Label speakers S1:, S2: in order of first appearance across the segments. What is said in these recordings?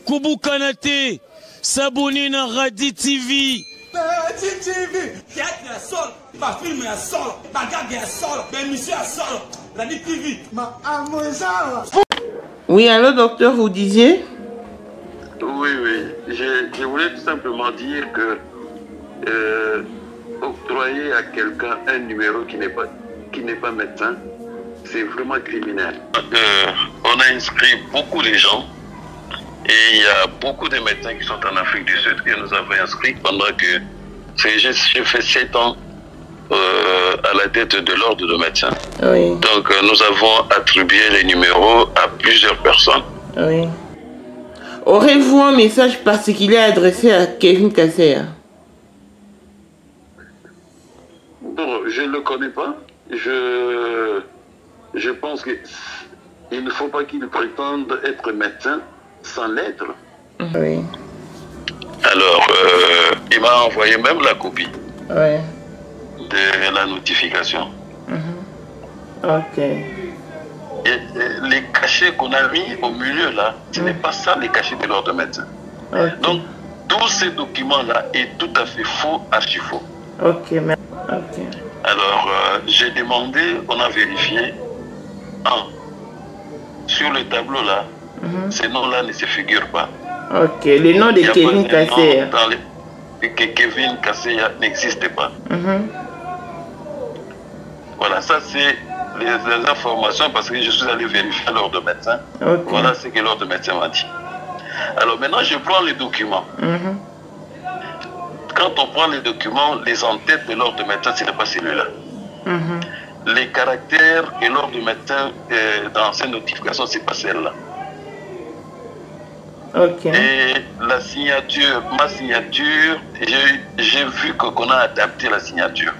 S1: Kobukana te, s'abonner na Radi TV.
S2: Radi TV, théâtre ya solo, ba film ya solo, ba gag ya solo, ba émission ya solo. Radi TV, ma amoza.
S3: Oui, allô docteur, vous disiez
S4: Oui, oui, je, je voulais tout simplement dire que euh, octroyer à quelqu'un un numéro qui n'est pas, qui n'est pas médecin, c'est vraiment criminel. Euh, on a inscrit beaucoup de gens et il y a beaucoup de médecins qui sont en Afrique du Sud que nous avons inscrits pendant que j'ai fait 7 ans euh, à la tête de l'ordre de médecins.
S3: Oui.
S4: Donc euh, nous avons attribué les numéros à plusieurs personnes.
S3: Oui. Aurez-vous un message particulier adressé à Kevin Kasser
S4: Bon, je ne le connais pas. Je, je pense qu'il ne faut pas qu'il prétende être médecin sans l'être.
S3: Oui.
S4: Alors, euh, il m'a envoyé même la copie
S3: oui.
S4: de la notification.
S3: Mm-hmm. Ok.
S4: Et, les cachets qu'on a mis au milieu là, ce n'est pas ça les cachets de l'ordre médecin.
S3: Okay.
S4: Donc, tous ces documents-là est tout à fait faux, archi faux.
S3: Ok, merci. Ok.
S4: Alors, euh, j'ai demandé, on a vérifié. Un, sur le tableau là, mm -hmm. ces noms-là ne se figurent pas.
S3: Ok, le nom de Kevin Kasseya.
S4: Que Kevin Kasseya n'existe pas. Mm -hmm. Voilà, ça c'est les, les, informations parce que je suis allé vérifier l'ordre de médecin.
S3: Okay.
S4: Voilà ce que l'ordre de médecin m'a dit. Alors maintenant, je prends les documents.
S3: Mm -hmm.
S4: Quand on prend les documents, les entêtes de l'ordre de médecin, ce n'est pas celui-là.
S3: Mm -hmm.
S4: Les caractères et l'ordre de médecin euh, dans ces notifications, ce n'est pas celle-là.
S3: Okay.
S4: Et la signature, ma signature, j'ai vu qu'on a adapté la signature.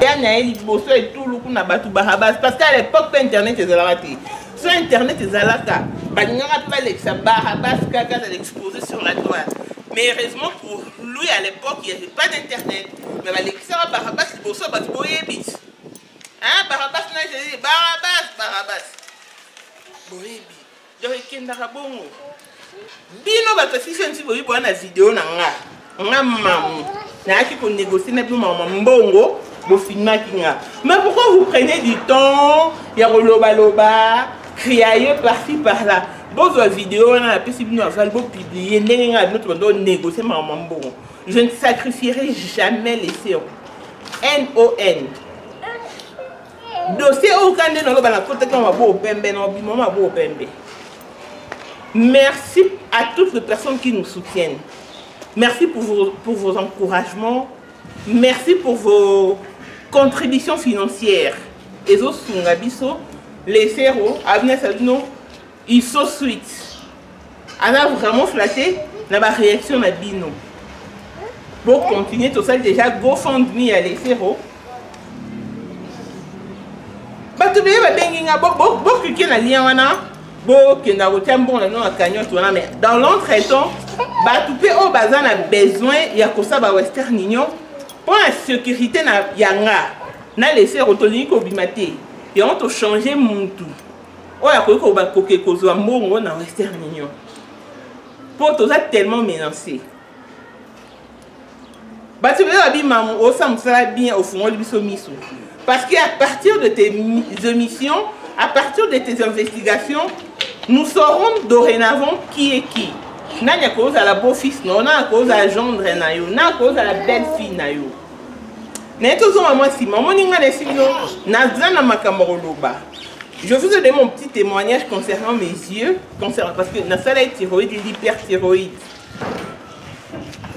S3: ya na ye liboso etuluku na bato barabas parce que à l'époque mpe internet ezalaka te so internet ezalaka balingaka mpe balekisa barabas kaka azala exposé sur la toile mais heureusement pour lui à l'époque il n'y avait pas d'internet mais balekisaka barabas liboso ya bato boyebi hein barabas na jésus barabas barabas boyebi donc ekendaka bongo bino bato ya sisi nsi boyebi boya na video na nga nga mamu nayaki konégocie na bino mama mbongo bofilmaki nga mais pourquoi vous prenez du temps ya kolobaloba criaye par-ci par-là bozwa video wana napesi bino aval bopublie ndenge nga bino tobanda onégocie mama mbongo je ne sacrifierai jamais les sero non dossier oyo ka nde naloba nakotaki na maboko pembe na obima maboko pembe merci à toutes les personnes qui nous soutiennent merci pour vos, pour vos encouragements merci pour vos contributions financières ezosunga biso les sero avenir bino ils sont suite aza vraiment flatté na baréaction na bino bocontinue tosali déjà gofundme ya lesero bato beye babengi nga boklike na lien wana bokenda kotia mbongo na bino na cagnotte wana mais dans l'entretemps bato mpe oyo baza na besoin ya kosala ba western union mpo na sécurité na ya nga na lesero tolingi kobima te yango tochange mutu oyo akoki koke kozwa mbongo na western union mpo toza tellement menacé bato ebele babi mamu osala mosala bien ofungoli biso miso parce que à partir de tes émissions à partir de tes investigations nous saurons dorénavant qui est qui nani akozala beau fils na yo nani akozala gendre na yo nani akozala belle fille na yo naye tozonga mwa nsima omoni ngai na esili yo naza na makambo koloba je vous ai donné mon petit témoignage concernant mes yeux concernant, parce que nasala ye thyroïde l'hyperthyroïde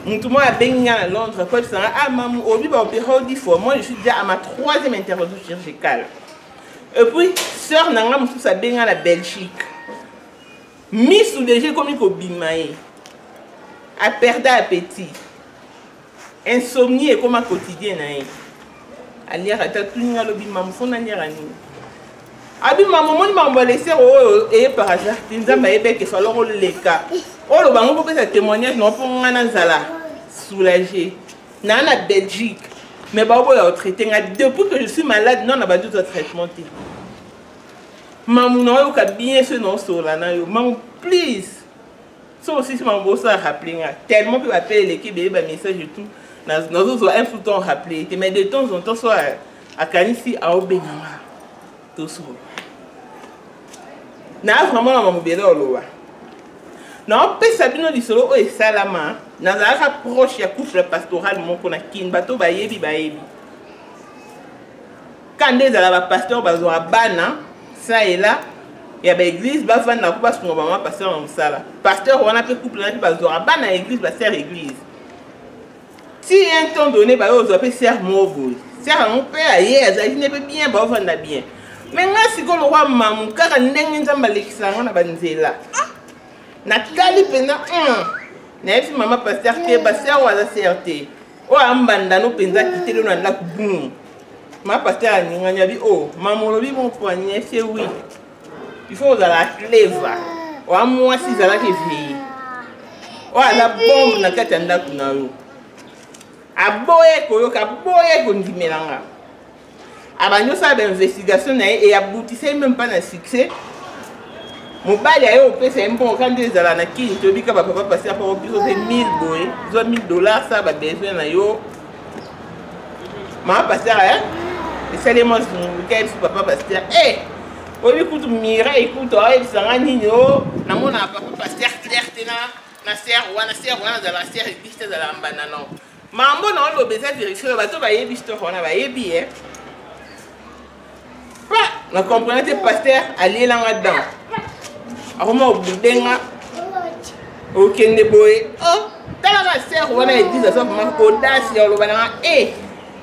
S3: moto moko abengi ngai na londres koyebisa ngai ah mamu obi baopera o dix fois moi je suis déjà à ma troisième intervention chirurgicale et puis sœur na ngai mosusu abengi ngai na belgique misu deja ekomi kobima ye aperda appétit insomnie ekoma quotidien na ye aliaka te atuni ngai alobi mamu fo naliaka nini abi mamu omoni makambo ya leser oyo eye par hasard te nzambe ayebeke falor oleka oloba ngo kopesa témoignage na mpo ngai nazala soulage naa na belgique mais baoboya otraite ngai depuis que je suis malade non na bandi ozwa traitement te. Mamu naoyoka bien soki naosolola na yo. Mamu please. Soki osilisi makambo osala rappeler nga. Tellement pe ba appel eleki ebele ba message et tout. Nazozwa un fou temps rappeler te mais de temps en temps so akanisi aobenga nga. Tosolola. Na vraiment na makambo ebele oloba. Naopesa bino lisolo oyo esalama. Nazalaka proche ya couple pastoral moko na Kin, bato bayebi bayebi. Ka nde ezala ba pasteur bazwaka bana ça et là ya ba église bavanda ko basunga ba mama pasteur na mosala. Pasteur wana pe couple wana pe bazwaka bana ya église ba sœur église. Ti un temps donné bayo ozwa pe sœur moko boye. Sœur yango pe aye azalaki ne pe bien baovanda bien. Mais nga sikoyo lokwa mamu kaka ndenge Nzambe alekisa nga na banzela. Natali mpenza nayebisi mama pasteur te ba sœur oyo aza sœur te. Oyo ambanda no mpenza akiteli yo na ndako boum. Ma pasteur aningani abi oh mama olobi bon po aningani ye oui. Il faut ozala clever. Oa mwasi ezalaki éveillé. Oyo aza bombe na kati ya ndako na yo. Aboye koyoka, aboye kondimela nga. Abandi osala ba investigation na ye et aboutissait même pas na succès. Mobali aye opesa ye mbongo kaka nde ezala na kini toyebi kaka bapapa pasi apoko biso te 1000 boye zwa 1000 dollars sala ba besoin na yo. Mama pasteur eh? Esali mwa zunguluka ye biso papa pasteur eh! Oyebi kutu Mireille kutu ayebisa nga nini o oh, namonaka papa pasteur clair te na na sœur wana sœur wana azala sœur église te azala mbanda non mambo na oloba eza vérité bato bayebi histoire wana bayebi eh pa na comprendre te pasteur alielanga dan akoma obudenga okende boye oh talaka sœur wana église aza vraiment audace ya oloba nanga e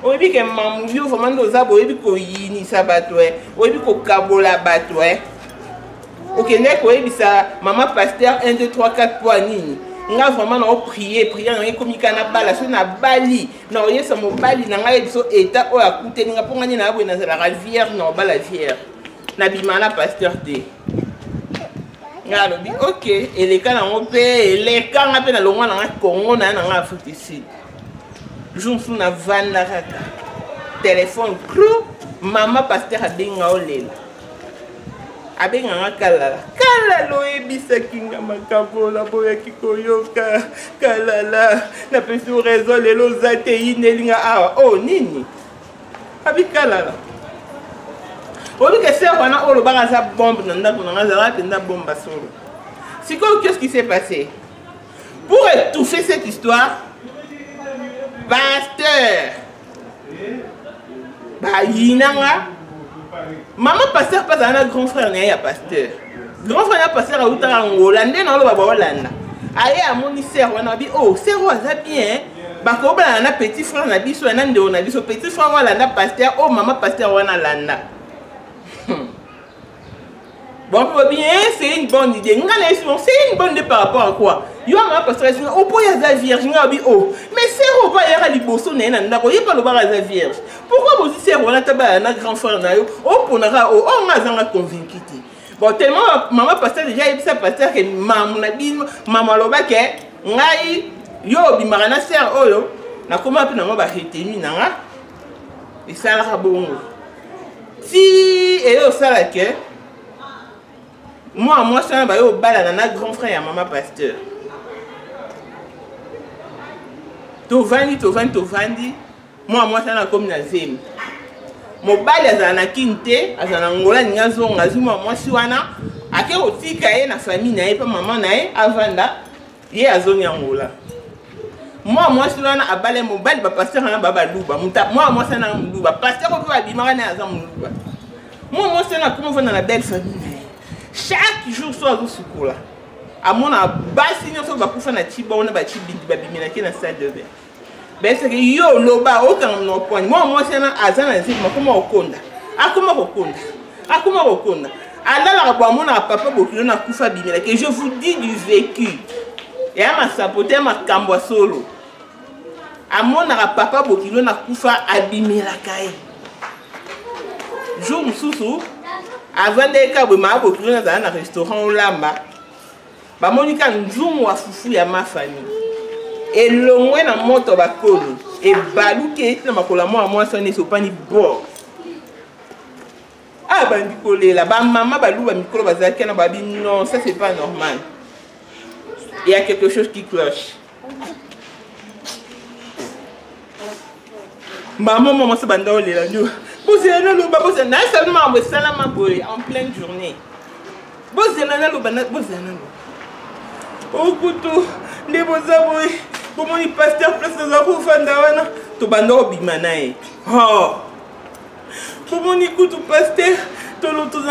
S3: oyebi ke mamu yo vraiment nde oza boye oyebi koyinisa bato e oyebi kokabola bato e okendaki koyebisa mama pasteur 1 2 3 4 mpo ya nini nga vraiment nao prie priere nanga ekomi kaka nabala soki nabali nakoyebisa mobali na ngai biso etat oyo akuteli nga mpo ngai nde naya boye nazalaka vierge na kobala vierge nabima na pasteur te ngai alobi ok eleka nango mpe eleka nga mpe nalongwa na nga congo naya na nga afrique du sud jour mosusu navanda kaka telefone cru mama pasteur abengi nga olela abenga nga kalala kalala oyebisaki nga makambo naboyaki koyoka kalala napesi yo raison lelo oza te eyindeli nga awa o oh, nini abi kalala oyebi ke sœur wana oyo olobaka aza bombe na ndako na nga azalaka mpenza bombe solo sikoyo qu'est-ce qui s'est passé pour étouffer cette histoire pasteur bayina nga mama pasteur mpe azala na grand frère na ye ya pasteur grand frère ya pasteur awutaka angola nde na oloba baolanda aye amoni sere wana abi oh sere oyo aza bien bakobalana na petit frère na biso ya na ndeko na biso petit frère oyo alanda pasteur oyo oh, mama pasteur wana alanda Bon, bien, c'est une bonne idée. Nga na bon, c'est une bonne idée par rapport à quoi? Yo ma pasteur esinga opo ya za vierge nga bi oh. Mais sero pa yaka liboso na ye na ndako ye pa lobaka za vierge. Pourquoi bozi sero wana taba na grand frère na yo? Oponaka oh, oh nga zanga convaincu te. Bon, tellement maman pasteur déjà yebisa pasteur que mamu na bino, mamu aloba ke ngai yo obimaka na sœur oyo nakoma mpe nango ba retenu na nga esalaka bongo. ti eye osala ke mwana mwasi wana baye obalana na grand frère ya mama pasteur tovandi tovandi tovandi mwana mwasi wana akomi na zemi mobali azala na kini te azala na ngola alingi azonga azwi mwana mwasi wana ake kotika ye na famille na ye mpe mama na ye avanda ye azongi angola mwa mwasi wana abale mobali bapasteur wana ba baluba mwa mwasi wana moluba pasteur oyo mpe babimaka naye aza moluba mwa mwasi wana akoma ofanda na belle famille na ye chaque jour so azosukola amona basi nyonso bakufa na ciba wana bacibindi babimelaki na salle de bain bayebisaki yo loba okanga monoko pwani mwana mwasi wana aza na nzembo akoma kokonda akoma kokonda akoma kokonda alalaka bo amonaka papa bokilo na kufa bimela ke je vous dis du vécu ya masapo te ya makambo ya solo amonaka papa bokilo na kufa abimelaka ye jour mosusu avandaki kaka boye maa bokilo nazala na restaurant olamba Bamoni ka nzungu ya fufu ya ma famille elongwe na moto bakolo ebaluki eyeti na makolo ya mwana mwasi wana esopani bo. Ah! Abandi kolela. Bamama baluba mikolo bazalaki wana, babi non, ça c'est pas normal, il y a quelque chose qui cloche. Mama mama se banda olela nyo, bozela naloba, bozela nayesala makambo esalama boye en pleine journée, bozela naloba, bozela naloba. Okutu nde boza boye, bomoni pasteur place naza kofanda wana, tobanda kobima na ye. Bomoni kutu pasteur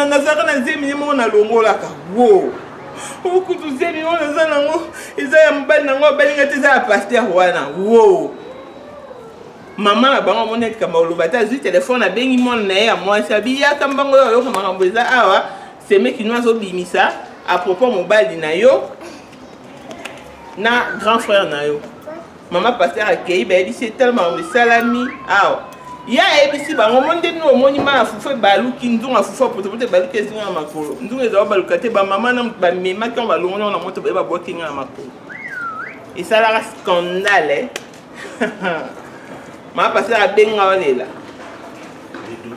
S3: nazalaka na zemi ye moko nalongolaka wo. Okutu zemi oyo naza nango eza ya mobali nango abalinga te, eza ya pasteur wana wo. Mama na bango amoni ete kamba oloba te, azwi telefone, abengi mwana na ye ya mwasi, abiyaka mbango oyo ayoka makambo eza awa, semeki no azobimisa à propos mobali na yo na grand frère na yo. Mama pasteur akei, bayebisi ye, tala makambo esalami awa. Ye ayebisi bango mo nde nini omoni ma ya fufu ebaluki, nzungu ya fufu ya potopoto ebaluki, ezinga na makolo. Nzungu ezala baluka te, bamama na bamemaki yango, balongoli yango na moto, baye babwaki nga na makolo. Esalaka scandale, eh? Mama pasteur abenga olela.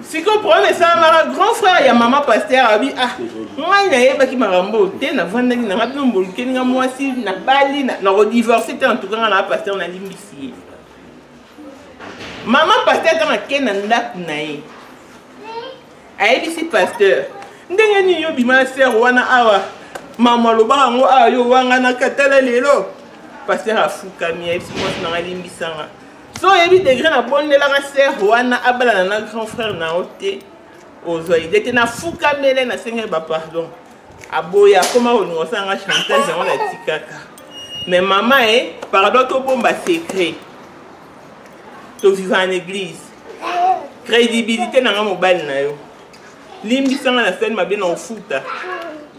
S3: Sikoyo problème esalamaka, grand frère ya mama pasteur abi: ah, ngai nayebaki makambo oyo te, navandaki nanga, bino bolukeli nga mwasi, nabali, nakodivorce te. En tout cas nga na pasteur nalimbisi ye. Mama pasteur ntango ake na ndako na ye, ayebisi pasteur: ndenge nini yo bima na sere wana awa, mama alobaka yango awa, yo wanganaka, tala lelo. Pasteur afukami, ayebisi mwasi nanga: limbisanga, so oyebi degré nabondelaka sere wana abalana na grand frère na yo te, ozwa ide te, nafukamele, nasengeli bapardon, aboya, akoma kolinga osalanga chantage, yango natikaka. Mais mama e pardon, tobomba secret, toviva en église, crédibilité na nga mobali na yo, limbisanga, nasali mabe na ofuta,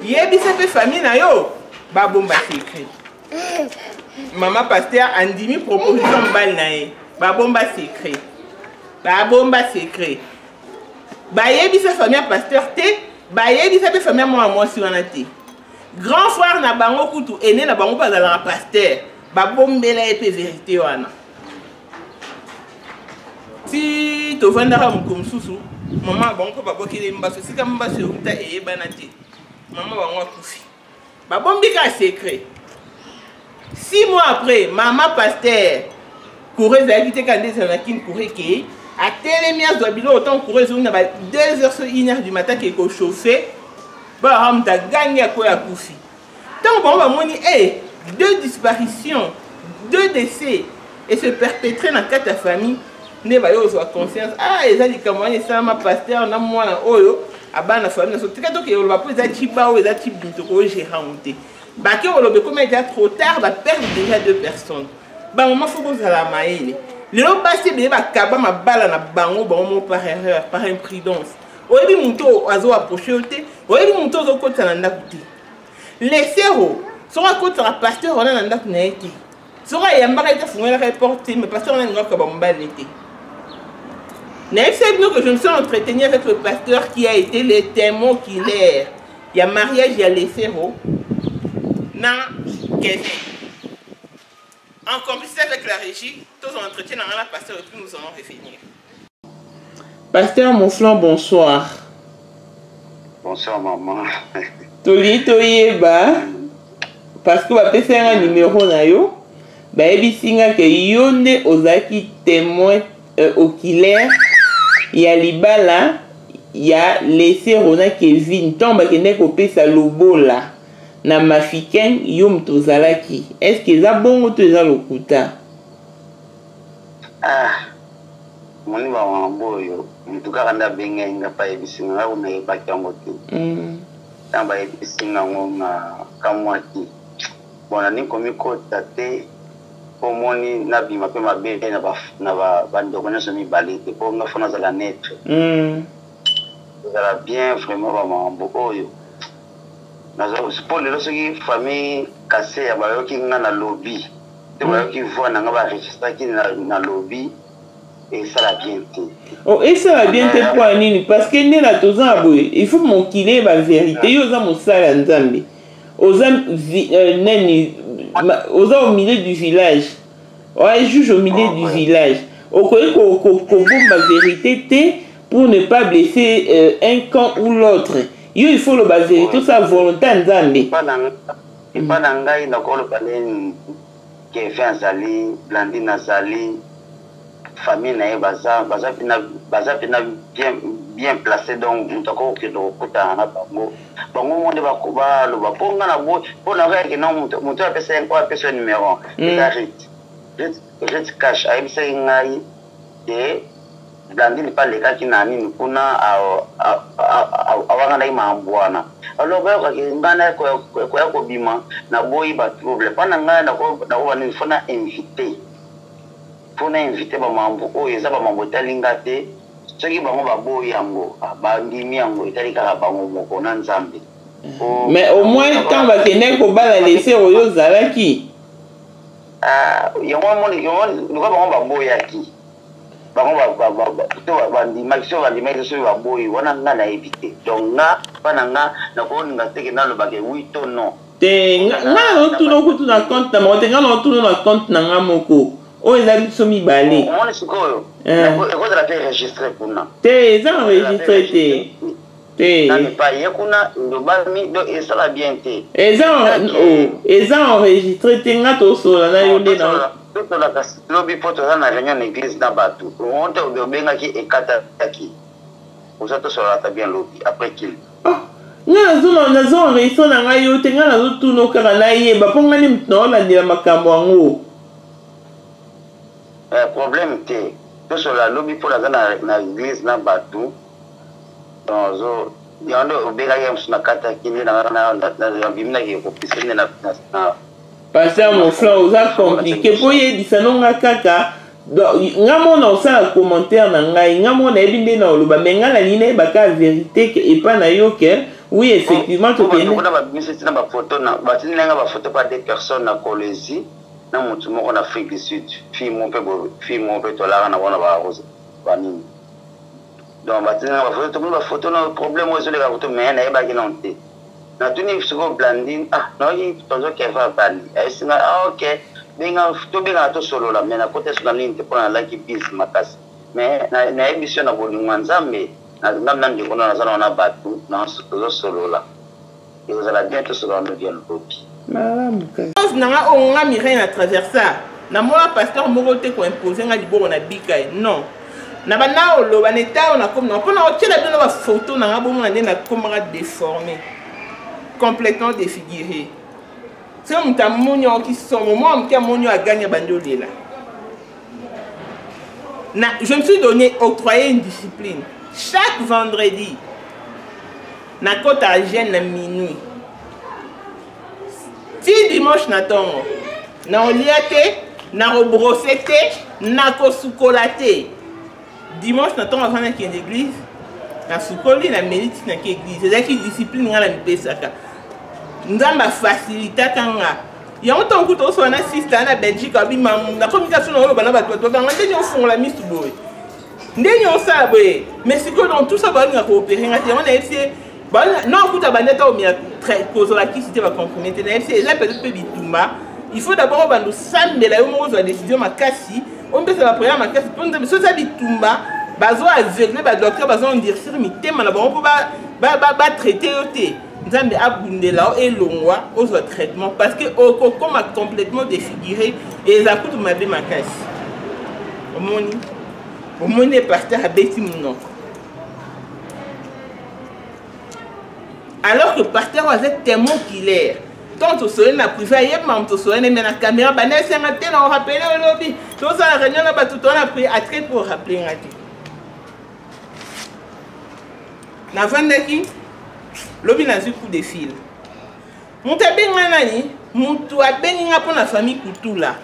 S3: yebisa mpe famille na yo babomba secret. Mama pasteur andimi proposition mobali na ye, babomba secret, babomba secret, bayebisa famille ya pasteur te, bayebisa mpe famille ya mwana mwasi wana te. Grand frère na bango kutu ene na bango mpe azalaka pasteur, babombela ye mpe vérité wana. Ti tovandaka mokolo mosusu, mama na bango mpe babwakeli mbaso, esika mbaso euta eyebana te, mama bango akufi, babombi kaka secret. 6 mois après, mama pasteur, courant ezalaki te, kaka nde ezala na Kini, courant ekei, atelemi azwa biloko, ntango courant ezongi na ba 2 heures so 1 heure du matin, ke kochauffe, balaka moto agangi, akoya, akufi. Ntango bango bamoni e deux disparitions, deux décès et se perpétrer na kati ya famille, nde bayo kozwa conscience: ah, eza likambo wana esalama, pasteur na mwana oyo abana na famille na so, tika tokeye koloba mpo eza ciba oyo eza cibinto koogérer yango te. Bake koloba, ekomi déjà trop tard, baperdre déjà deux personnes. Bamama, fo bozala mayele. Lelo basi ebele bakaba mabala na bango bango moko par erreur, par imprudence. Oyebi moto azoapproche yo te, oyebi moto ozokotisa na ndako te. Lesero soki akotisaka pasteur wana na ndako na ye te, soki ayambaka ye te, afungolaka ye porte te, mais pasteur wana alingaka bamobali te. Nayebisa bino que je me suis entretenu avec le pasteur qui a été le témoin oculaire ya mariage ya Lesero na Kevin. En complicité avec la régie, tous en entretien dans la pasteur et puis nous allons revenir. Pasteur Mouflon, bonsoir.
S4: Bonsoir maman.
S3: Tolingi toyeba parce que bapesi nga numéro na yo, bayebisi nga ke yo nde ozalaki témoin oculaire ya libala ya Lesero na Kevin, ntango bakendaki kopesa lobola na Mafikeng, yo moto ozalaki. Est ce que eza bongo to eza lokuta?
S4: Ah, moni bamambo oyo, motu kaka nde abengai nga mpe ayebisi nga, nga nayebaki yango te. Ntango bayebisi nga yango, na kamwaki. Bon, naningi komikota te mpo moni nabima mpe mabe na bandeko nyonso mibale te, mpo nga fo nazala neutre. Ezala bien vraiment bamambo oyo, mpo lelo soki famille Kaseya bayoki nga na lobi te, bayoki voix na nga baregistraki na lobi, esala bien te.
S3: Oh, esala bien te mpo ya nini? Parce que nde na toza na boye, il faut mokili eyeba vérité. Yo oza mosala ya Nzambe, oza nani, oza au milieu du village, oya juge au milieu du village, okoki kobomba vérité te. pour ne pas blesser euh, un camp ou l'autre. Yo il faut loba vérité, ça volonté ya Nzambe.
S5: Epa na ngai nakoloba nini? Kevin azali, Blandine azali, famille na ye baza baza pena baza pena bien bien place, donc moto akoki kokende kokutana na bango, bango mo nde baloba mpo nga na boy mpo nakayaki na moto oyo apesa oyo apesa yo numero eza Rit Rit Rit Cash, ayebisaki ngai ke Blandine mpe alekaki na nini kuna, awanganaki makambo wana. Alors bayokaki ngai na koya kobima, naboyi ba trouble mpa na ngai, nakoba nini, fo na invité mpo na invite bamambo oyo eza bamambo etali nga te. Soki bango baboyi yango, bandimi yango, etali kaka bango moko na Nzambe.
S3: Mais au moins ntango bakendaki kobala lese oyo ozalaki.
S5: Yango omoni lokola bango baboyaki, bango to bandimaki, soki bandimaki, soki baboyi wana, nga nayebi te. Donc nga mpa na nga nakolinga te ke nalobake oui to non.
S3: Te, nga naotuna kutu na compte na bango te, nga naotuna na compte na nga moko oyo eza biso mibale.
S5: Omoni sikoyo ekozala mpe enregistré kuna.
S3: Te, eza enregistré te, te.
S5: Nani pa ye kuna elobami, donc esala bien te.
S3: Eza eza enregistré te, nga tosolola na yo nde na
S5: tosolaka lobi mpo toza na réunion na église na bato onte obengaki ekataki, oza tosololaka bien lobi après kili.
S3: Nga nazo enregistre na ngai yo te, nga nazotuna kaka nayeba mpo ngai nde moto naolandela makambo yango.
S5: Problème te, tosolola lobi mpo naza na église na bato. Donc yango nde obengaki ya mosusu na kataki nde nabimi naki ekopise nde na
S3: Pasteur Moflan, oza compliqué mpo oyebisa no nga kaka nga mona osala commentaire na ngai, nga mona nayebi nde na oloba, mais nga nalingi nayeba kaka vérité ke epa na yo ke oui, effectivement tokende.
S5: Kuna babimisi ntina bafoto na batindi nga bafoto pa deux personnes na Kolwezi na motu moko na Afrique du Sud, fille moko mpe fille moko mpe tolaka na wana banini. Donc batindi nga bafoto, tomoni bafoto na problème oyo ezoleka koto, mais nayebaki nano te. Natuni sikoyo Blandine, ah, nayoki tonton Kevin abandi, ayebisi ngai, ah ok, benga tobengana tosolola, mais nakota so na nini te mpo nalaki bise makasi. Mais nayebisi yo na bolingo ya Nzambe, ngambi na ndeko na naza na wana bato tozosolola, ekozala bien tosolola no bien lobi.
S3: Malamu kasi na nga oyo nga Mireille na traversa, namona pasteur moko te koimpose nga liboko na bika ye, non. Na banda oloba na eta oyo nakomi na mpona otyela bino bafoto na nga, bomona nde nakomaka déformé, complètement défiguré. Soki moto amoni aoki somo, mwa moke amoni oyo agani, abandi olela. Na je me suis donné, octroyé une discipline. Chaque vendredi nakota jeûne na minuit ti dimanche na ntongo, nakolia te, nakobrose te, nakosukola te. Dimanche na ntongo avant nakende église, nasukoli, nameli ti nake église. Ezalaki discipline ngai namipesaka, Nzambe afacilitaka nga yango. Ntongo kuta osola na sister na Belgique, abima nakomi kaka so naoloba na bato, bato bakanga ndenge ofungola misu boye, ndenge osala boye. Mais sikoyo donc tout ça, balinga koopere nga te, yango nayebisi ye non kuta bandi ata omela kozala kisi te, bacomprime te. Nayebisi eza peut-être mpe bitumba, il faut d'abord obanda osambela yo moko, ozwa décision makasi, omipesa baprière makasi mpo Nzambe. So eza bitumba, bazo aveugle badocteur, bazo endurcir mitema na bango mpo batraite yo te. Nzambe abundela yo, elongwa, ozwa traitement, parce que okokoma complètement défiguré, eza kutu mabe makasi. Omoni, omoni pasteur abeti monoko alors que pasteur oyo aza témoin oculaire. Ntango tosoli na privé, ayebima moto tosoli na na caméra, banda esenga te na orapele olobi tozala réunion na bato to na privé, atrai mpo orappele nga te. Navandaki lobi, nazwi coup de fil, moto abengi nga nani, moto abengi nga mpo na famille Kutula,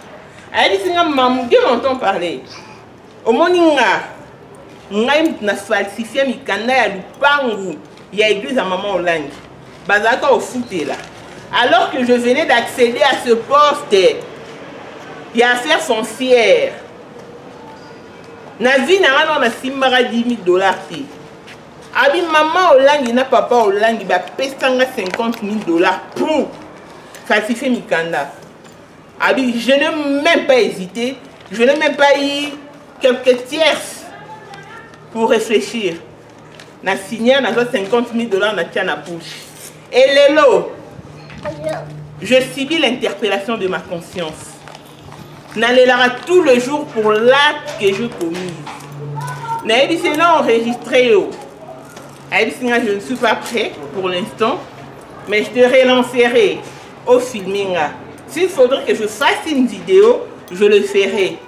S3: ayebisi nga: "Mamu, Dieu m'entend parler, omoni nga, ngai moto na falsifie mikanda ya lupangu ya église ya mama Olangi bazalaka kofutela, alors que je venais d'accéder à ce poste ya affaire foncière. Na vie na nga nao nasimbaka 10 000 $ te. Abi mama Olangi na papa Olangi bapesanga 50 000 $ pour falsifier mikanda. Abi je n'ai même pas hésité, je n'ai même pas eu quelques tierces. Pour réfléchir. Na signa nazwa 50 000 dollars na tia na poche. Et lelo, je subis l'interpellation de ma conscience. Nalelaka tout le jour pour l'acte que je commise. Nayebisi na enregistré yo. Ayebisi nga je ne suis pas prêt pour l'instant, mais je te relancerai au filming. S'il faudrait que je fasse une vidéo, je le ferai.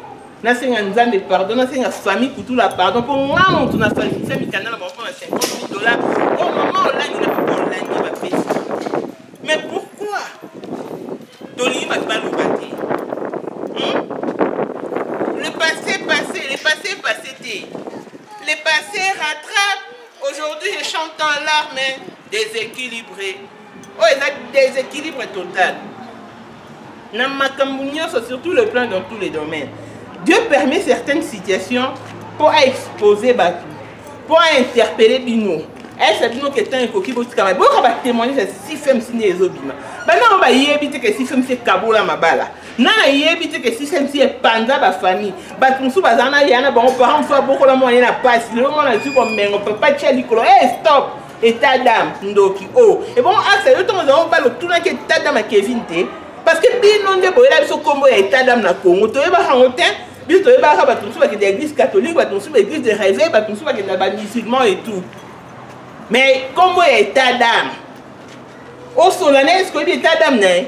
S3: Nasenga Nzambe pardon, nasenga famille Kutula pardon mpo nga moto na falsifia mikanda na bango mpo na 50 000 dollars. Oh mama Olangi na papa Olangi bapesi. Mais pourquoi tolingi bato baloba te? Le passé passé, le passé passé te. Le passé rattrape. Aujourd'hui je chante en larmes, déséquilibré. Oh eza déséquilibre total. Na makambo nyonso, surtout le plan dans tous les domaines. Dieu permet certaines situations pour exposer bato, pour interpeller bino. Est-ce bino que temps ekoki botika ba boka ba témoigner ya CFMC nde ezobima. Bana oyo bayebi te ke CFMC ekabola mabala. Nana yebi te ke CFMC epanza ba famille. Bato mosusu bazala na ya na bango parent mosusu abokola mwana ye na pasi. Lelo mwana azwi bomengo papa tia likolo. Hey, stop! État d'âme ndoki oh. Et bon axa yo ntango ozala obala otunaki état d'âme ya Kevin te parce que bino nde boyela biso kombo ya état d'âme na Congo toyebaka yango te. Biso toyebaka bato mosusu bakende ya église catholique, bato mosusu ba église de réveil, bato mosusu bakende ya ba musulman et tout. Mais kombo ya état d'âme osola na ye, oyebi état d'âme na ye,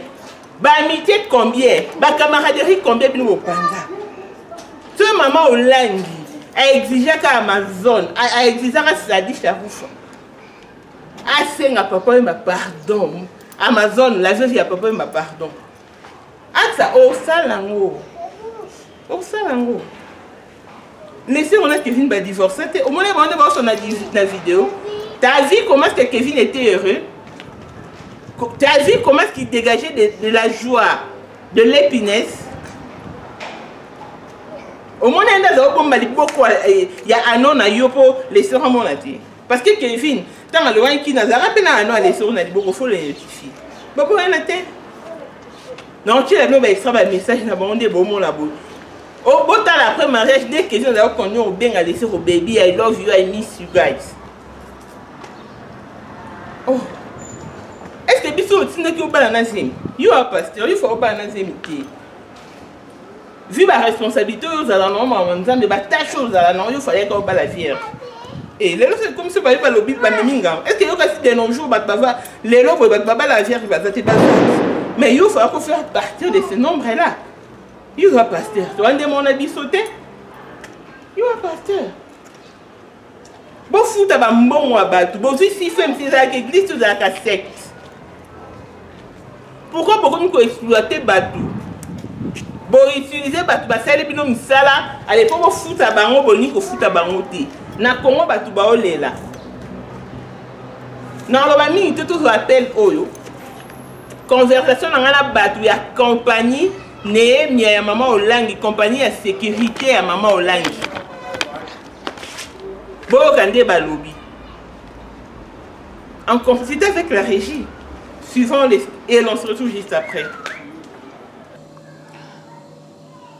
S3: ba amitié combien, ba camaraderie combien bino bopanza. Soki mama Olangi aexigeaka Amazon, aexigeaka Sadi Sharufa asenga papa Wemba pardon, Amazon la veuve ya papa Wemba pardon. Aksa osala yango, osala yango. Laissez on a Kevin ba divorcer te. Omoni bango nde baoso na vidéo. T'as vu comment est-ce que Kevin était heureux? T'as vu comment est-ce qu'il dégageait de la joie, de l'épinesse? Omoni nde azala kobomba liboko ya ano na yo mpo laisser omona te. Parce que Kevin, ntango alongaki kina, azalaka mpe na ano ya laisser na liboko, faut le notifier. Baboyana te. Na otiela bino ba extra ba message na bango nde bomona boye. Oh, botala après mariage, dès que Kevin azalaka kocontinue kobenga laisser ko baby, I love you, I miss you guys. Oh. Est-ce que biso otindaki obala na zemi? Yo a pasteur, yo faut obala na zemi te. Vu ba responsabilité oyo ozala na mama Nzambe, ba tâche oyo ozala na yo, fallait ka obala vierge. Et lelo c'est comme ça ba balobi ba memi ngambo. Est-ce que yo kasi de nos jours bato bava lelo boye bato babala vierge baza te baza. Mais yo faut ko faire partir de ce nombre là. Yo va pasteur, toi nde mona biso te. Yo va pasteur. Bofuta ba mbongo ya bato, bozwi CFMC ezalaka église to ezalaka secte. Pourquoi bokomi ko exploiter bato? Bo utiliser bato basali bino misala, allez po bofuta bango, bolingi kofuta bango te. Na Congo bato baolela. Na loba mingi te tozwa appel oyo. Conversation na nga na bato ya compagnie Nehemia ya mama Olangi, compagnie ya sécurité ya mama Olangi. Boyoka nde balobi. En complicité avec la régie, suivant les... Et l'on se retrouve juste après.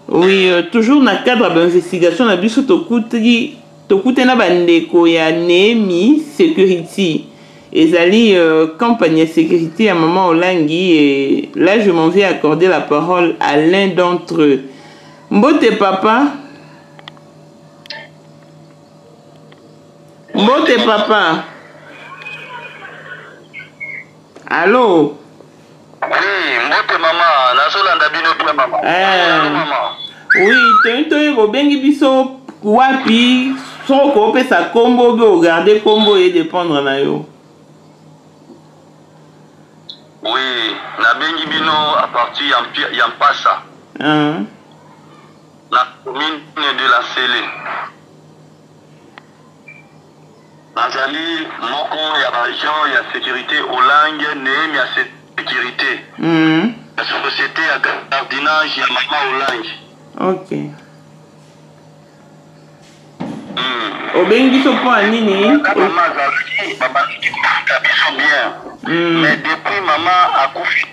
S3: Oui, toujours dans le cadre de l'investigation, na biso tokuti tokuti na bandeko ya Nehemi Security. Ezali compagnie ya sécurité ya mama Olangi, et là je m'en vais accorder la parole à l'un d'entre eux. Mbote papa. Mbote papa. Allô?
S4: Oui, mbote mama, nazolanda bino bien mama. Allô, mama.
S3: Oui, toyi toyi bobengi biso wapi soko opesa kombo be ogarde kombo et dépendre na yo.
S4: Oui, nabengi bino à partir ya Mpasa. Na commune de la Nsele. Nazali moko ya ba agent ya sécurité Olangi Nehemia ya sécurité. Ya société ya gardiennage ya mama Olangi.
S3: Ok. Obengi biso mpo ya nini?
S4: Mama azalaki babandaki kofuta biso bien. Mais depuis mama akufi,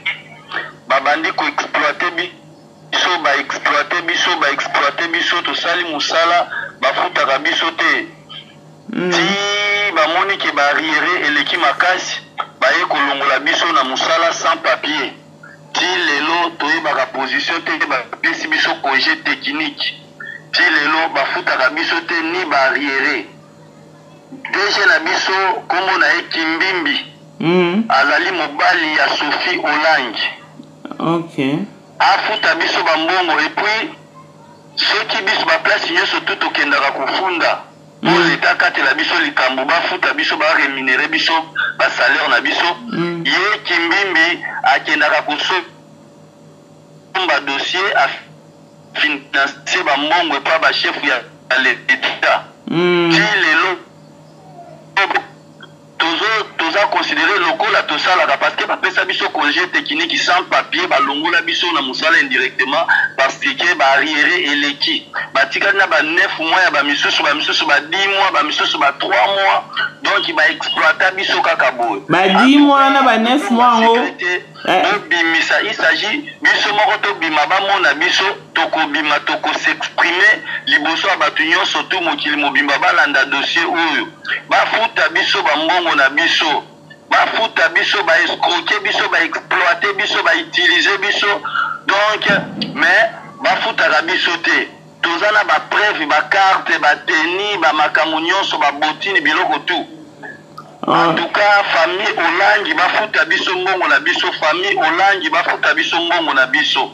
S4: babandi koexploite biso, baexploite biso, baexploite biso, tosali mosala, bafutaka biso te. Ti bamoni ke ba arriere eleki makasi, baye kolongola biso na mosala sans papier. Ti lelo toyebaka position te, bapesi biso conge technique. Ti lelo bafutaka biso te ni ba arriere. DG na biso kombo na ye Kimbimbi. Azali mobali ya Sophie Olangi.
S3: Okay.
S4: Afuta biso ba mbongo et puis soki biso ba place nyoso tout tokendaka kofunda po l'etat akatela biso likambo bafuta biso ba remunerer biso ba salaire na biso, ye Kimbimbi akendaka kosomba dossier a financer ba mbongo epa ba chef ya l'etat. Ti lelo Tozo toza considere lokola tosalaka parce que bapesa biso conge technique sans papier, balongola biso na musala indirectement parce que ba arriere eleki, batikali na ba 9 mois ya ba misusu, ba misusu ba 10 mois, ba misusu ba 3 mois, donc ba exploita biso kaka boye.
S3: Ba 10 mois na ba 9 mois yango
S4: Bobimisa, il s'agit biso moko tobima bamona biso, tokobima toko s'exprimer liboso ya batu nyonso tout mokili mobimba balanda dossier oyo. Bafuta biso ba mbongo na biso, bafuta biso, ba escroquer biso, ba exploiter biso, ba utiliser biso donc mais bafutaka biso te. Toza na ba preuves, ba cartes, ba tenues, ba makambo nyonso, ba bottines, biloko tout. En tout cas famille Olangi bafuta biso mbongo na biso, famille Olangi bafuta biso mbongo na biso.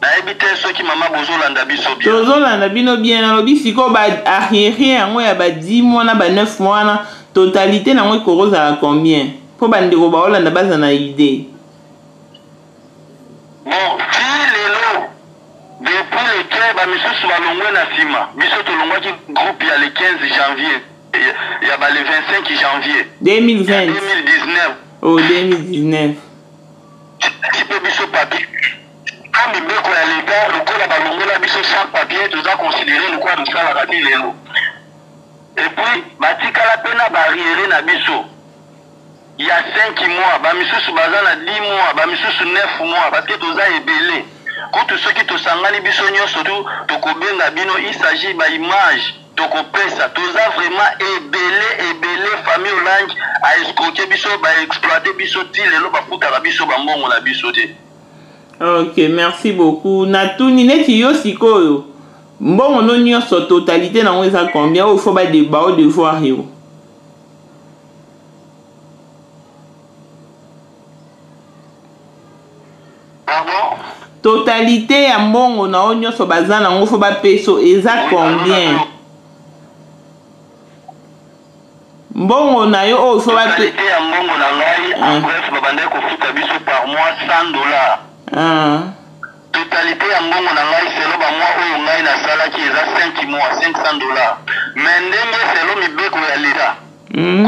S4: Nayebi te soki mama bozolanda biso bien.
S3: Tozolanda bino bien. Nalobi sikoyo ba arriere yango ya ba 10 mois na ba 9 mois wana totalité nango ekoki kozala combien? Po bandeko baolanda baza na idee.
S4: Bon ti lelo depuis le 15 ba misusu balongwe na sima biso tolongwaki groupe ya le 15 janvier ya ba le 25 janvier
S3: 2020
S4: ya 2019.
S3: Oh 2019.
S4: Ti pe biso papier to mibeko ya l'etat lokola balongola biso sans papier toza considere lokola tosalaka ti lelo et puis batikala pe na ba arriere na biso ya 5 mois ba misusu baza na 10 mois ba misusu 9 mois parce que toza ebele kutu soki tosangani biso nionso tu tokobenga bino il s'agit ba image tokopesa toza vraiment ebele ebele famille Olangi a escroquer biso ba exploiter biso ti lelo bafutaka biso ba mbongo na biso te.
S3: Ok merci beaucoup natuni neti yo sikoyo mbongo no nionso totalite nango eza combien oyo faut ba bao devoir yo?
S4: Pardon?
S3: Totalite ya mbongo na yo nyonso baza nango fo bapeso eza combien? Mbongo na yo oyo fo bape.
S4: Totalite ya mbongo na ngai en bref babandaki kofuta biso par mois 100 $. Totalite ya mbongo na ngai selon ba mois oyo ngai nasalaki eza 5 mois 500 $. Mais ndenge selon mibeko ya l'etat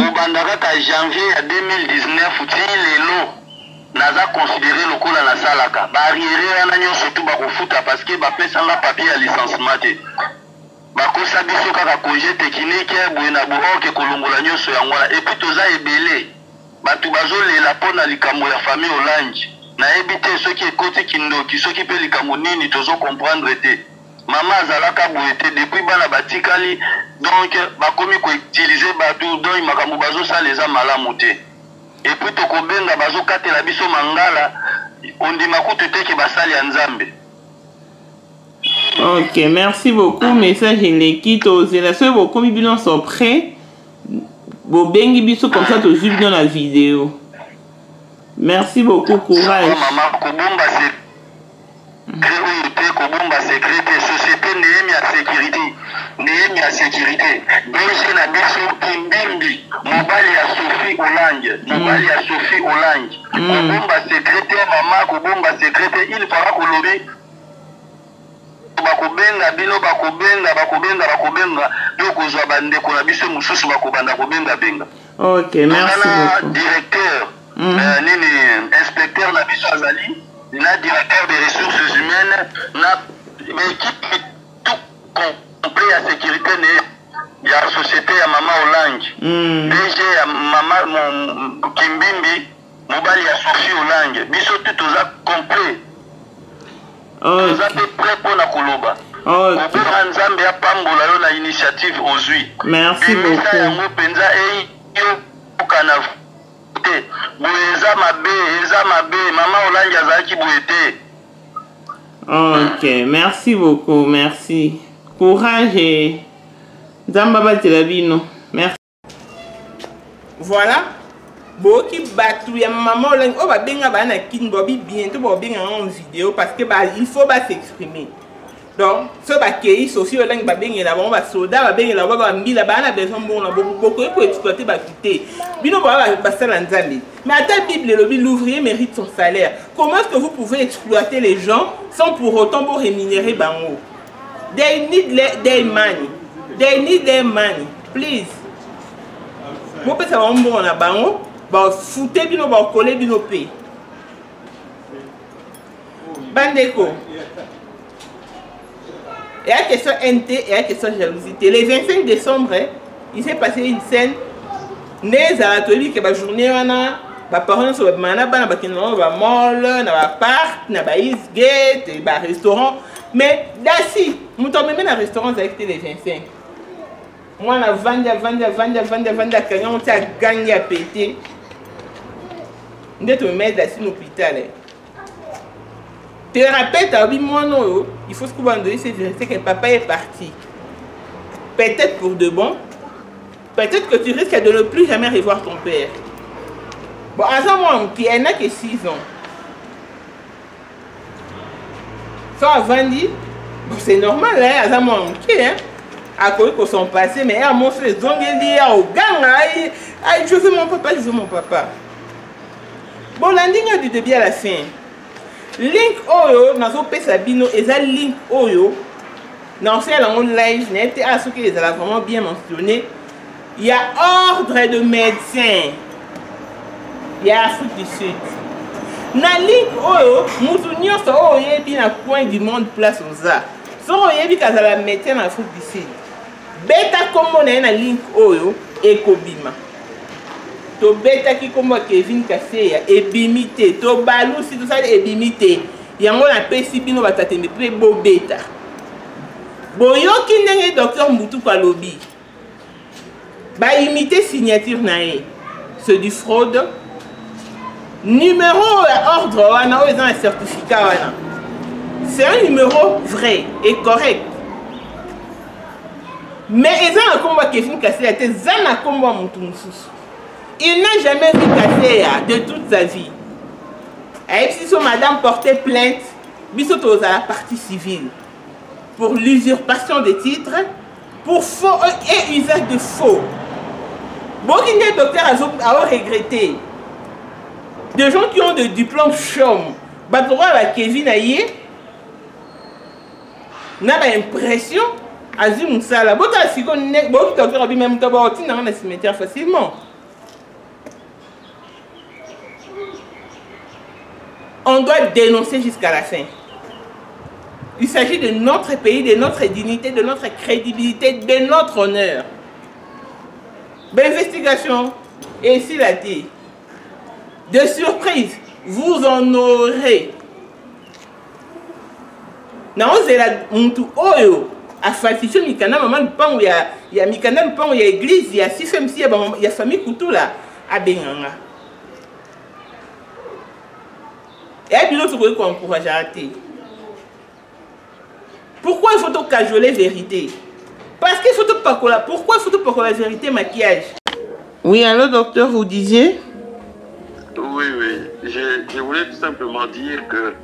S4: kobanda kaka janvier ya 2019 ti lelo naza considere lokola nasalaka. Ba arriere wana nionso tout bakofuta parce que bapesa nga papier ya licenciement te. Bakosa biso kaka conge technique boye na boye or que kolongola nionso yango wana. Et puis toza ebele batu bazolela pona likambo ya famille Olangi. Nayebi te soki ekoti kindoki soki pe likambo nini tozo comprendre te. Mama azalaka boye te depuis bana batikali donc bakomi ko utiliser batu donc makambo bazosala eza malamu te. Et puis tokobenga bazokatela biso mangala ondima kutu te ke basali ya Nzambe.
S3: Ok, merci beaucoup. Message eleki tozela soki bokomi bino nyonso prêt bobengi biso comme ça tozwi bino na video. Merci beaucoup, courage.
S4: Mama kobomba secret oyo te, kobomba secret te. Société Nehemia Sécurité, Nehemia Sécurité, DG na biso Kimbimbi, mobali ya Sophie Olange, mobali ya Sophie Olange. Kobomba secret te mama, kobomba secret te. Il fera kolobi bakobenga bino, bakobenga, bakobenga, bakobenga mpe okozwa bandeko na biso mosusu bakobanda kobenga benga.
S3: Ok, merci
S4: Toza na
S3: beaucoup.
S4: directeur, nini, inspecteur na biso azali na directeur des ressources humaines na équipe tout complet ya sécurité ne ya société ya mama Olangi. DG ya mama Kimbimbi, mobali ya Sophie Olangi. Biso tout toza complet. Toza pe prêt pona koloba.
S3: Okay.
S4: Obenga Nzambe apambola yo na initiative ozui.
S3: Merci
S4: Bimisa
S3: beaucoup.
S4: yango mpenza eyokana te. Boye eza mabe, eza mabe. Mama Olangi azalaki boye te.
S3: Ok, merci beaucoup, merci. Courage et Nzambe abatela bino. Merci. Voilà. boyoki bato ya mama olangi oyo babenga baa na kin bobi bientôt bakobenga yango en vidéo parce que ba, il faut ba s'exprimer donc soki bakei sophie olangi babengela bango basoda babengela bango bambila baa na besoin mbongo na bokoki koexploite bato te bino baa basala nzambe. Mais ata Bible elobi l'ouvrier mérite son salaire. Comment est-ce que vous pouvez exploiter les gens sans pour autant bo rémunérer bango? They need their money. They need their money. Please. Bopesa bango mbongo na bango, bafute bino, bakole bino pe. Bandeko. Et la question NT et la question jalousie. Le 25 décembre, il s'est passé une scène. Nde ezala toyebi ke bajournée wana baparent nyonso babimaka na bana bakende bango bamall na bapark na baeastgate barestaurant. Mais dasi moto amemi na restaurant azalaki te le 25. Mwana avandi avandi avandi avandi avandi akangi yango ti agangi apete nde tomemai dasi na hôpital. Thérapeute alobi mwana oyo il faut sikoyo bandoyisi vérité que papa est parti peut-être pour de bon, peut-être que tu risques de ne plus jamais revoir ton père. Bon, aza mwana moke, elle n'a que 6 ans. So avandi, bon, c'est normal, hein, aza mwana moke, hein. Akoki koson passer, mais ya moso ezongeli ya oganga ai ai je veux mon papa, je veux mon papa. Bolandi nga du début à la fin. Link oyo nazopesa bino eza link oyo naosala yango live, nayebi te ah soki ezala vraiment bien mentionné. Ya ordre de médecin ya Afrique du Sud. Na link oyo mutu nyonso oyo oyebi na coin du monde place oza, soki oyebi kazala médecin na Afrique du Sud, beta kombo na ye na link oyo ekobima. Tobetaki kombo ya Kevin Kaseya ebimi te, tobalusi tosali ebimi te. Yango napesi bino batatembe mpe bobeta. Boyoki ndenge docteur Mbutuku alobi, ba imiter signature na ye, c'est du fraude. Numéro ya ordre wana oyo eza na certificat wana, c'est un numéro vrai et correct, mais eza na kombo ya Kevin Kaseya te, eza na kombo ya mutu mosusu. Il n'a jamais vu Kaseya de toute sa vie. Ayebisi so madame porter plainte, biso tozala partie civile pour l'usurpation des titres, pour faux et usage de faux. Boki nde docteur azo regretter. Des gens qui ont des diplômes chôment. Bato oyo ba Kevin aye na ba impression azwi mosala. Botala sikoyo boki docteur abi même to ba otinda nga na cimetière facilement. On doit dénoncer jusqu'à la fin. Il s'agit de notre pays, de notre dignité, de notre crédibilité, de notre honneur. L'investigation est ici la dit. De surprise, vous en aurez. Naozela mutu oyo afalsifie mikanda mama lupango ya mikanda lupango ya église ya CFMC ya famille Kutula abenganga. Ya bino tokoki koencourager te. Pourquoi il faut te cajoler vérité? Parce qu'il faut te pakola. Pourquoi il faut te pakola vérité maquillage? Oui, allô docteur, vous disiez?
S4: Oui, oui. Je voulais tout simplement dire que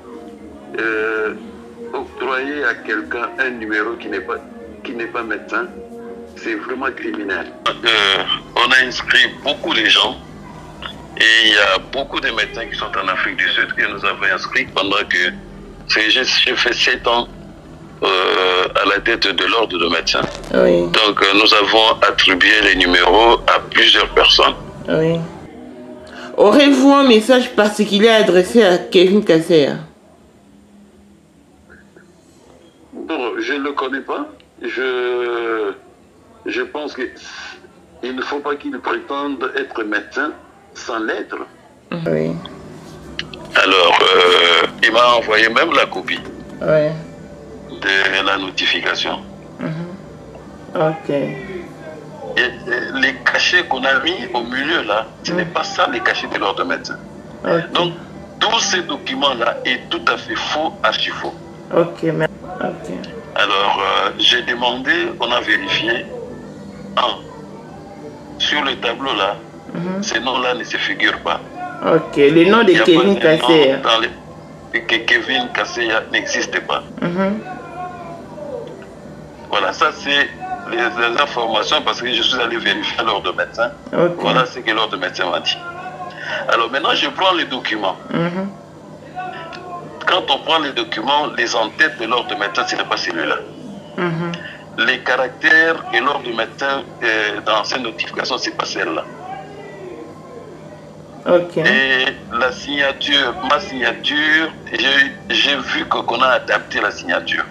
S4: octroyer à quelqu'un un numéro qui n'est pas médecin, c'est vraiment criminel. On a inscrit beaucoup de gens et il y a beaucoup de médecins qui sont en Afrique du Sud que nous avons inscrits pendant que j'ai fait 7 ans à la tête de l'ordre de médecins.
S3: Oui.
S4: Donc nous avons attribué les numéros à plusieurs personnes.
S3: Oui. Aurez-vous un message particulier adressé à Kevin Kaseya?
S4: Bon, je ne le connais pas. Je pense qu'il ne faut pas qu'il prétende être médecin sans l'être.
S3: Oui.
S4: Alors, il m'a envoyé même la copie.
S3: Oui.
S4: de la notification.
S3: Ok.
S4: Et les cachets qu'on a mis au milieu là, ce n'est pas ça les cachets de l'ordre médecin.
S3: Ok.
S4: Donc, tous ces documents-là est tout à fait faux, archi faux.
S3: Ok, merci. Ok.
S4: Alors, j'ai demandé, on a vérifié. Un, sur le tableau là, ces noms-là ne se figurent pas.
S3: Ok, le nom de
S4: Il y a
S3: Kevin
S4: pas de nom
S3: Kasseya.
S4: dans que Kevin Kasseya n'existe pas. Voilà, ça c'est les informations parce que je suis allé vérifier l'ordre de médecin.
S3: Ok.
S4: Voilà ce que l'ordre de médecin m'a dit. Alors maintenant, je prends les documents. Quand on prend les documents, les en-têtes de l'ordre de médecin, ce n'est pas celui-là. Les caractères que l'ordre de médecin dans cette notification, ce n'est pas celle-là.
S3: Ok.
S4: Et la signature, ma signature, j'ai vu qu'on a adapté la signature.